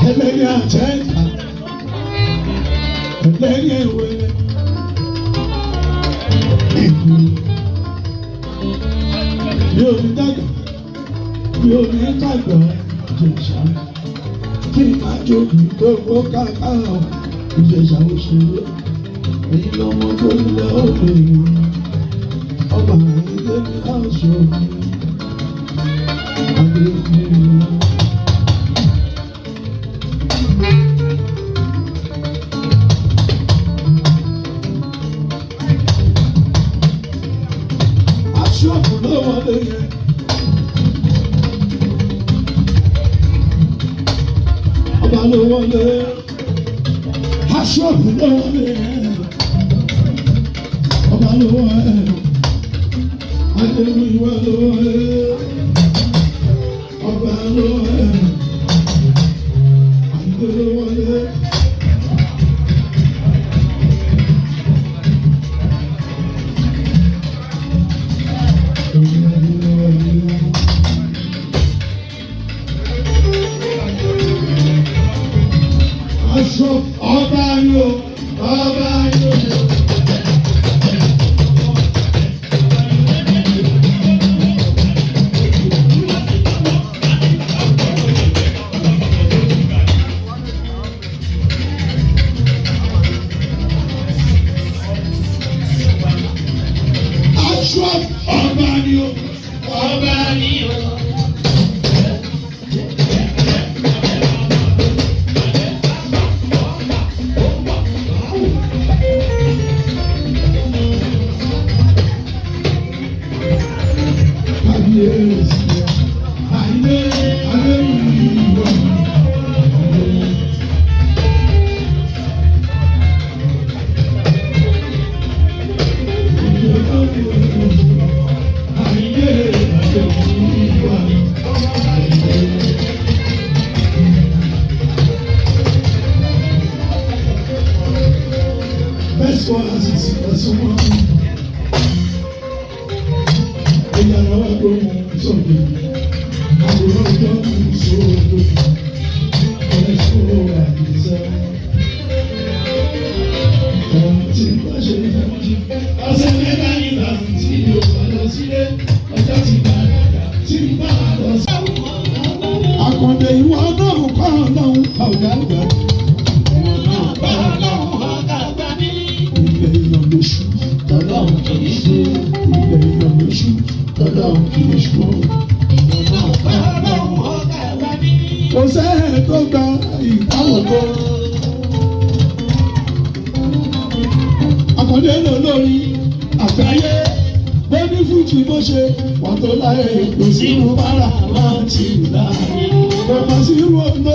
Ẹlẹ́yìn àtẹ́ta, ẹlẹ́yìn ẹ̀wẹ̀lẹ̀, ìlú. Mi ò ní dàgbà, mi ò ní dàgbà Ìjẹ̀ṣà. Kí n máa jobi gbogbo kàkà ọ̀ Ìjẹ̀ṣà òṣèré. Èyí lọ́mọ tó lẹ́ òbèrè. Ọba àìlè ní aṣọ mi. Adé mi. Aṣọ́ọ̀bù ló wọlé yẹn. Ọba ló wọlé. Aṣọ́ọ̀bù ló wọlé yẹn. Ọba ló wọlé. Adéwìwá ló wọlé. Ọba ló wọlé. Àyìndé ló wọlé. Olúwadé ló wọlé. Aṣọ ọba yóò ọba yóò. Aṣọ ọba ni o, ọba ni o. Kábíyèsí, àìlè Adéwìwá. Àìlè Adéwìwá. Best one is ẹ̀sùn ìyàrá wa gbóhùn sókè, àwòrán gbóhùn sódò, ẹ̀sùn àdìsẹ́. Ohun tí bá ṣe ní fẹ́ mọ́jú. Ọ̀sẹ̀ mẹ́ta nígbà tí mi ò bá lọ sílé, ọjọ́ ti bá dàgbà tí mi bá lọ sí. Àkàndé ìwọ náà kọ́ ọlọ́run ọ̀gá àgbà. Ìwọ náà kọ́ Ọlọ́run ọ̀gá àgbà ní. Ilẹ̀ èèyàn lóṣù, Tọ́lọ́run kì í ṣe. Ilẹ̀ èèyàn lóṣù, tọ́lọ́run kì í ṣú. Ìwọ náà kọ́ Ọlọ́run ọ̀gá àgbà ní. Kò sẹ́ẹ̀ tó gba ìdáwọ̀gbọ́. Àkàndé ló lórí àgbáyé. Bó ní fújì bó ṣe wà tó láyé kò sí irú bára máa ti láàyè. Kò má sí irú olóògbé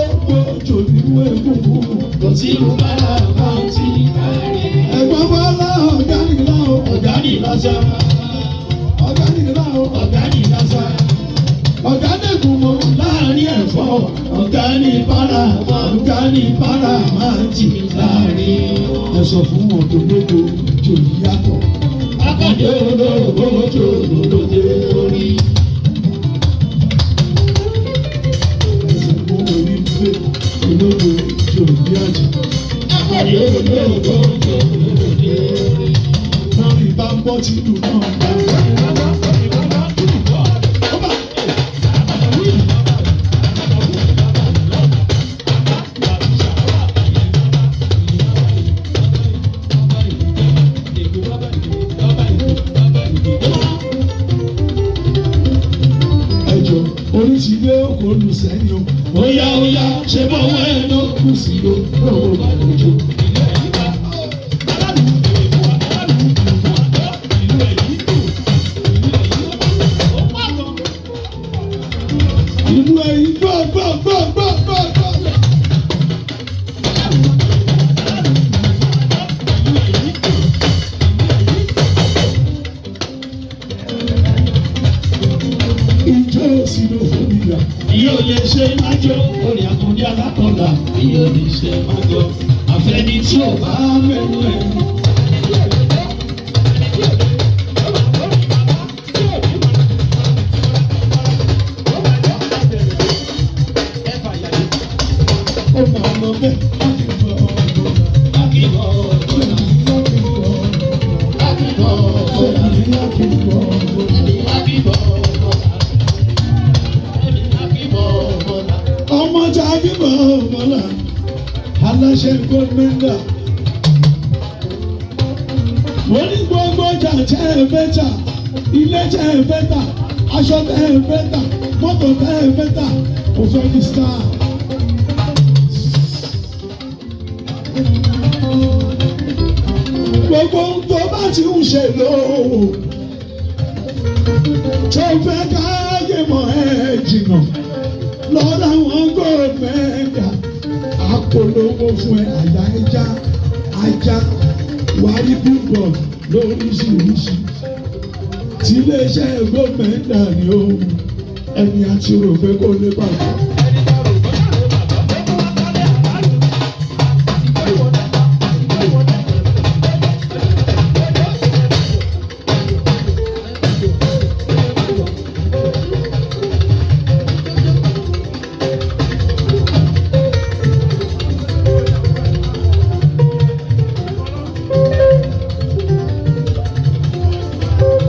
òjò nínú egungun. Kò sí irú bára máa ti láàyè. Ẹ̀gbọ́n Bọ́lá ọ̀gá nìlá o. Ọ̀gá ní lásán. Ọ̀gá nìlá o. Ọ̀gá ní lásán. Ọ̀gá dẹ̀kun mọ́. Láàárín ẹ̀fọ́, ọ̀gá ní bára, ọ̀gá ní bára máa ti láàrin. Ẹ sọ fún wọn tó lóko jò yàtọ̀. Akọ́dé olóògbé ojú olóde orí. Ẹ sọ fún wọn wípé olóko jò yàtọ̀. Akọ́dé olóògbé ojú olóde orí. Lórí bá ń bọ́ tí ìlú náà bá. Ọba. Ẹjọ orí ti dé òkò olùsẹ́yìn o. Óyá óyá, ṣe bọ́wọ́ ẹ ló kù sí o, lówó bá lójú. Ìlú ẹ̀yìn gbọ́ gbọ́ gbọ́ gbọ́ gbọ́ gbọ́. Ìjọ òsì ló fún mi yà. Yóò lè ṣe májò, orin àkàndé alákọ̀ọ́lá. Yóò lè ṣe májò, àfẹ́ni tí ò bá mẹ́nu ẹ̀. Ó máa lọ bẹ́ẹ̀ láti bọ̀ ọ̀gbọ̀n. Láti bọ̀ ọ̀gbọ̀n. Ọmọ tí a kí bọ̀ ọ̀gbọ̀n aláṣẹ gómìnà. Wọ́n ní gbogbo ọjà tẹ́ ẹ fẹ́ tà, ilé tẹ́ ẹ fẹ́ tà, aṣọ tẹ́ ẹ fẹ́ tà, mọ́tò tẹ́ ẹ fẹ́ tà, kò fẹ́ di star. Gbogbo ohun tó bá ti ń ṣe lówó tó fẹ́ káyé mọ́ ẹ jìnnà lọ́dọ̀ àwọn gómìnà apolówó fún ẹ àyà ẹja ajá wàá billboard lóríṣiríṣi tí iléeṣẹ́ gómìnà ni ó ẹni àti rò pé kó lè bàjẹ́.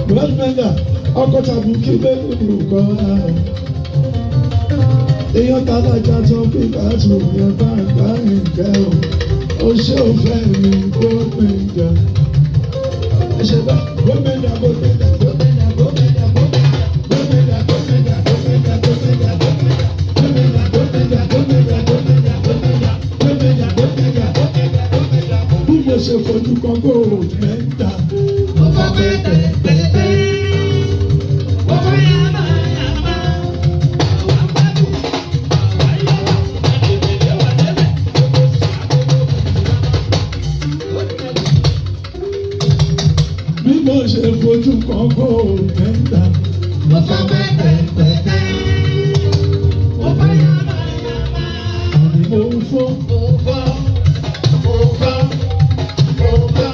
Gómìnà ọkọ̀ tàbí kí bẹ́ẹ̀ lù kọ́ èèyàn tálájà tó fi káàtó yẹn bá gbá nǹkẹ́ o ó ṣe ò fẹ́ mi gómìnà ẹ ṣe bá gómìnà gómìnà gómìnà gómìnà gómìnà gómìnà gómìnà gómìnà gómìnà gómìnà gómìnà gómìnà gómìnà gómìnà gómìnà gómìnà gómìnà bí mo ṣe fojú kan gómìnà. Mo fọ́ pẹ́pẹ́pẹ́, mo fọ́ yàmàyàmà, àwa ń gbádùn, àwa ń yọ̀, àdèmẹ̀lẹ̀ wà lẹ́lẹ̀, gbogbo sí àkókò Bí mo ṣe fojú kan gómìnà. Mo fọ́ pẹ́pẹ́pẹ́, mo fọ́ yàmàyàmà, Àní mo ń fọ́. mo fọ́, mo fọ́, mo fọ́, mo fọ́,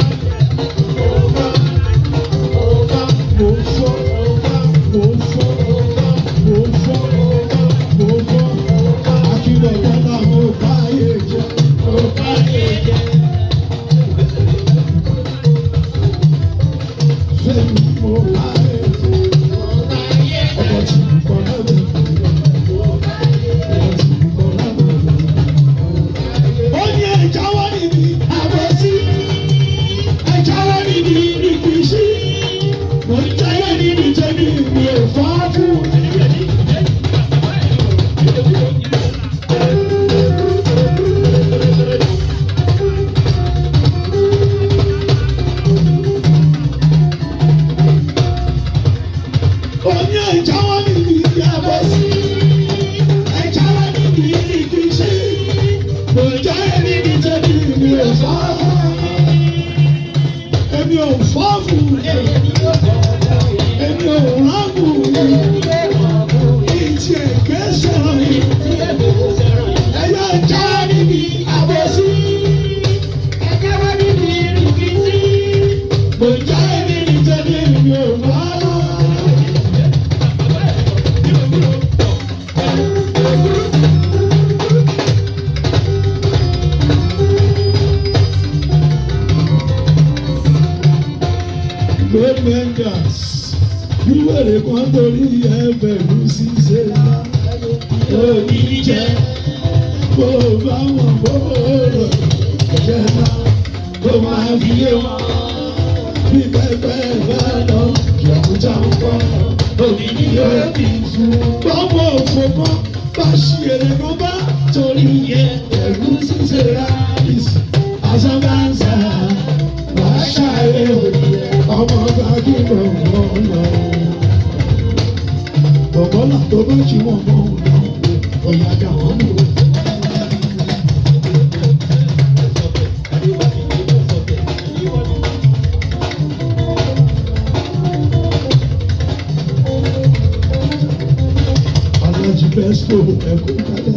mo fọ́, Mo ń fọ́. mo fọ́, Mo ń fọ́. mo fọ́, Mo ń fọ́. mo fọ́, Mo ń fọ́. Akíndọ̀ Bọ́lá mo bá yé jẹ. mo bá yé jẹ. Fẹ́mi mo bá yé jẹ. Mo bá yé jẹ. Ọkọ̀ tí mo kọ́ lábẹ́. Ọkọ̀ tí mo kọ́ lábẹ́. Ó ní ẹja wá níbi àbọ̀sí. Ẹja wá níbi ìrìkìṣí. Mo ń jayé níbi tẹ́bí mi ò fọ́ fún. Oní ẹja wá níbi àbọ̀sí. Ẹja wá níbi ìrìkìṣí. Mo ń jayé níbi tẹ́bí mi ò fọ́ fún. Èmi ò fọ́ fún. Èmi ò rágùn. Ìtì ẹ̀kẹ́ sọ̀rọ̀ yìí. Ẹyọ ẹja níbi àbọ̀sí. Mo jẹ́ níbi tẹ́bí mi ò fọ́ fún. Goldmenders wíwèrè kan torí ẹbẹ̀rù ṣíṣe ńlá òní jẹ bó bá wọn bó rò jẹ náà kó máa fi yé wọn bí pẹpẹ bá lọ jẹkúta ń kọ òní ni yóò fi fún bọ́mọ òfò kan bá ṣí èrè kan bá torí ẹbẹ̀rù ṣíṣe ráìsì àṣàbáṣà wàá ṣàyẹ̀ ọmọ bá kí bọ̀bọ̀ lọ. Bọ̀bọ̀ là tó bá jí wọn mọ́ òun lọ, ọ̀yà dà wọ́n nù. Alájí Bẹ́sìkò ẹ̀kú kalẹ̀.